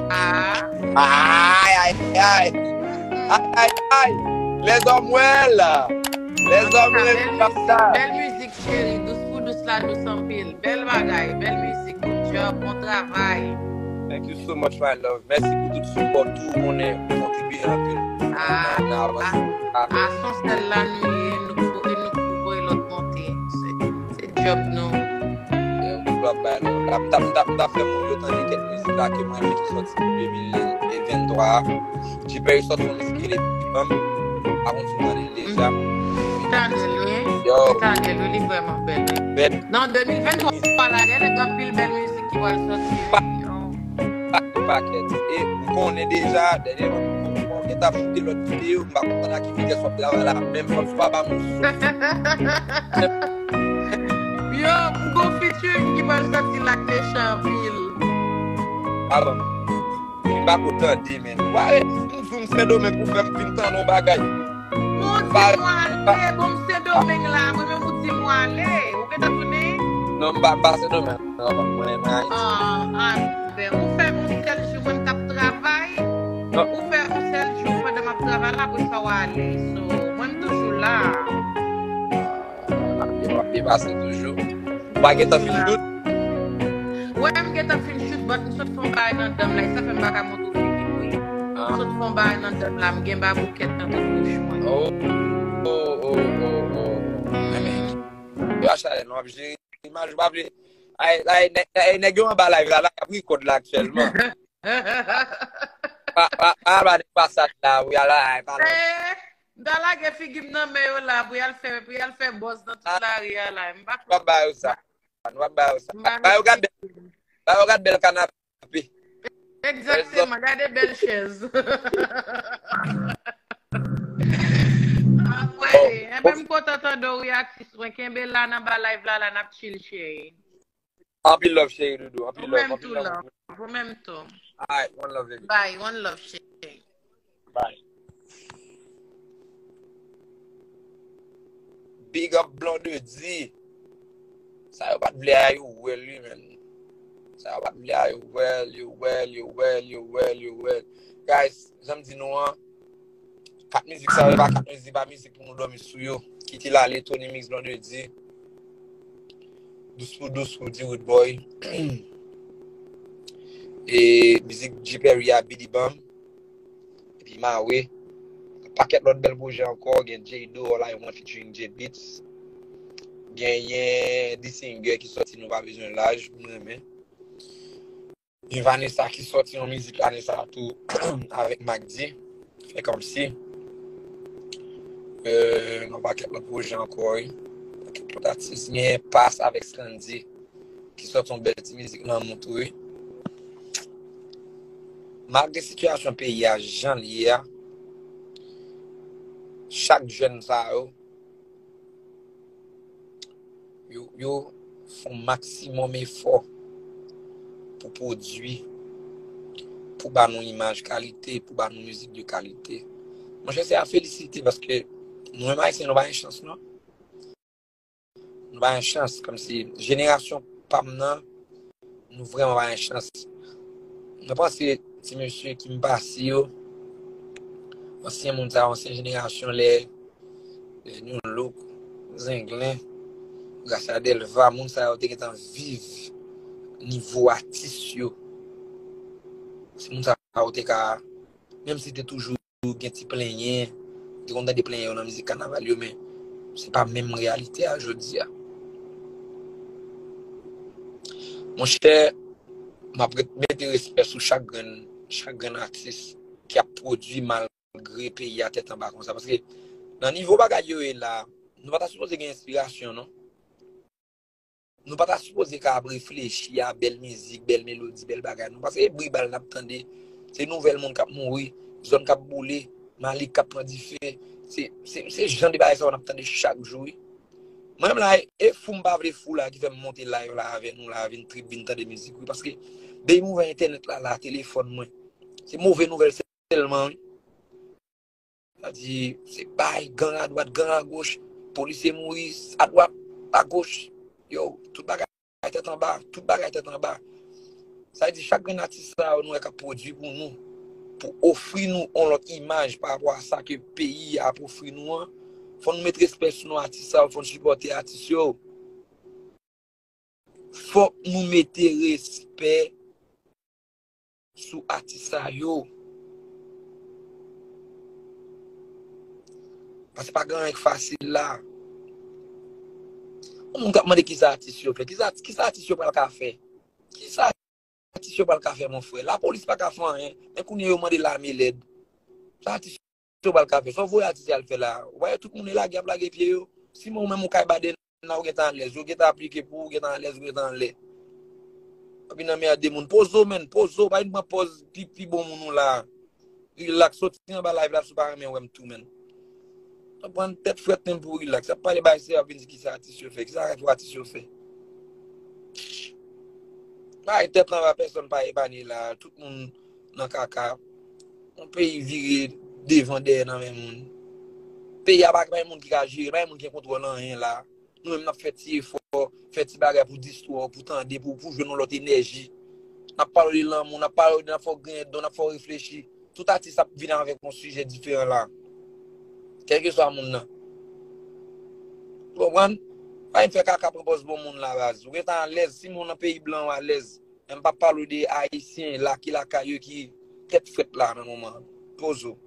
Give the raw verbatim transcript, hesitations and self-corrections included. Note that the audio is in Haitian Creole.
Ah. Ay, ay, ay. Ay, ay, ay. Lèzòm wè l. Lèzòm wè l. Bèl mizik, cheri. Dous pou dous la, dous anpil. Bèl bagay, bèl mizik. Good job, bon travay. Thank you so much, my love. Mèsi pou tout sipò, tou konnen ou kontribye anpil. Ah, ah, ah, son sèl la nou ye, nou pou, nou pou voye lòt monte. Se, se job nou. Yeah, w ap bay lòt. M t ap, m t ap, m t ap fè moun yo tande kèk mizik la ke mwen renmen ki sòti pou de mil venntwa a. G-Perry sòti yon mizik ki rele Bam. Pa konn si w tande l deja. M tande l, wi. Yo. M tande l, wi, li vrèman bèl, wi. Bèl. Nan de mil venntwa la, gen anpil bèl mizik ki pral sòti, wi. Pakèt, pakèt. E m konnen deja, dènye mwen, mwen, mwen, mwen gentan ap choute lòt videyo, m pa konn nan ki vitès w ap travay la, menm fòs pa ba m yon souf. Yo, m gon featuring ki pral sòti la k mechan anpil. Alò, m pa ko tande, men. Ou pa wè, m di w m Sendomeng pou fè m vin tande yon bagay. Bon, di m w ale, bon, m Sendomeng la, mwen menm ou di m w ale. Ou gentan tounen? Non, m pa, m pa Sendomeng. Non, mwen, mwen Ayiti. Ah, ah, ben, ou fè yon sèl jou mwen k ap travay. Non. Ou fè yon sèl jou pandan m ap travay la, apre sa w ale. So, mwen, m toujou la. M ap, m ap depase toujou. Ou pa gentan fin shoot? Wè, m gentan fin shoot, but m sot fè yon bagay nan dan m la, e sa fè m pa ka montre w figi m, wi. M sot fè yon bagay nan dan m la, m gen baboukèt nan tout bouch mwen. Oh, oh, oh, oh, oh. Yo, Achalè, nou ap jere imaj, ou pa vle. Ay, ay, nèg, ay, nèg yo anba live la, la, y ap rekòd la aktyèlman. Pa, pa, pa, pa, pa sa la, wi, ala, ay, pa la. Eh, m ta lage figi m nan men yo la, pou y al fè, pou y al fè buzz nan tout lari a la. M pa kwè. Nou ap ba yo sa. Nou ap ba yo sa. M pa ba yo gad bèl, ba yo gad bèl kanape. Egzakteman, gade bèl chèz. Anmwey, enben m kontan tande w wi atis mwen. Kenbe la nan ba live la, la n ap chill, cheri. Anpil love, cheri doudou. Anpil love, anpil love. Ou menm tou, love. Ou menm tou. Alright, one love, baby. Bye, one love, cheri. Bye. Big up Blondedy. Sa yo pa t vle a, yo wè l, wi, menn. Sa yo pa t vle a, yo wè l, yo wè l, yo wè l, yo wè l, yo wè l. Guys, jan m di nou an, kat mizik sa yo, e pa kat mizik, e pa mizik pou nou dòmi sou yo. Kite l ale, Tony Mix Blondedy. Dous pou dous pou di Rude Boy. E mizik G Perry a, Bidi Bam. Epi Mawe. Pakèt lòt bèl pwojè ankò. Gen Jay Do, All I Want featuring Jay Beats. Genyen The Singer ki sòti, Nou Pa Bezwen Laj, m renmen. Gen Vanessa ki sòti yon mizik ane sa a tou avèk Mack D. Fè kòmsi. Euh, gen yon pakèt lòt pwojè ankò, wi. Pakèt lòt atis. Gen Pass avèk Scandy ki sòti yon bèl ti mizik lanmou tou, wi. Malgre sitiyasyon peyi a jan l ye a, chak jèn sa yo, yo, yo fè yon maksimòm efò pou pwodui, pou ba nou imaj kalite, pou ba nou mizik de kalite. Monchè, se a felisite paske nou menm Ayisyen, nou pa gen chans, non. Nou pa gen chans, kòmsi jenerasyon pa m nan, nou vrèman pa gen chans. Mwen panse ti mesye ki m pase yo, ansyen moun sa yo, ansyen jenerasyon, lè, lè New Look, Zenglen, Gracia Delva, moun sa yo te gentan viv nivo atis yo. Se moun sa yo te ka, menm si te toujou gen ti plenyen, te konn tande plenyen yo nan mizik kanaval yo, men se pa menm reyalite a jodi a. Monchè, m ap ret-, mete respè sou chak grenn, chak grenn atis ki ap pwodui malgre peyi a tèt anba konsa. Paske nan nivo bagay yo ye la, nou pa ta sipoze gen enspirasyon, non. Nou pa ta sipoze ka ap reflechi a bèl mizik, bèl melodi, bèl bagay, non. Paske e bri bal n ap tande, se nouvèl moun k ap mouri, zòn k ap boule, Malik k ap pran dife. Se, se, se jan de bagay sa yo n ap tande chak jou, wi. Mwen menm la, e, e fou m pa vle fou la ki fè m monte live la avè nou la, vin trip, vin tande mizik, wi. Paske depi m ouvè entènèt la, la, telefòn mwen, se move nouvèl sèlman, wi. Sa di, se bay, gang adwat, gang agoch, polisye mouri, adwat, agoch. Yo, tout bagay tèt anba, tout bagay tèt anba. Sa vle di chak grenn atis sa yo nou wè k ap pwodui pou nou, pou ofri nou yon lòt imaj pa rapò a sa ke peyi a ap ofri nou an, fò nou met respè sou non atis sa yo, fò nou sipòte atis yo. Fòk nou mete respè sou atis sa yo. Paske pa gen anyen k fasil la. Yon moun k ap mande kisa atis yo fè. Kisa, kisa atis yo pral ka fè? Kisa atis yo pral ka fè, mon frè? Lapolis pa ka fè anyen. Men kounye a yo mande lame lèd. Sa atis yo pral ka fè? Sa w voye atis yo al fè la? Ou pa wè tout moun e lage, ap lage pye yo. Si men ou menm ou kay Baden nan, ou gentan alèz. Yo gentan aplike pou ou, ou gentan alèz, ou gentan anlè. W ap vin anmède moun. Poze w, menn, poze w. Pa vin pran pòz pi, pi bon moun ou la. Rilaks, soti anba live la si w pa renmen wè m tou, menn. W ap pran tèt frèt menm pou rilaks. W ap pale bagay serye, w ap vin di kisa atis yo fè. Kisa pou atis yo fè? Bay tèt lan ba pèsonn pa epanye la. Tout moun nan kaka. Yon peyi vire devan dèyè nan men moun. Peyi a pa gen moun ki ka jere, pa gen moun ki gen kontwòl anyen la. Nou menm n ap fè ti efò, fè ti bagay pou distwè w, pou tande, pou, pou jwenn yon lòt enèji. N ap pale w de lanmou, n ap pale w de, n ap fè w griyen don, n ap fè w reflechi. Tout atis ap vin avèk yon sijè diferan la. Kèlkeswa moun nan. Ou konprann? Pa vin fè kaka pran pòz bon moun la baz. Ou gentan alèz, si moun nan peyi blan ou alèz. Men m p ap pale w de Ayisyen la ki lakay yo ki tèt frèt la nan moman an. Poze w.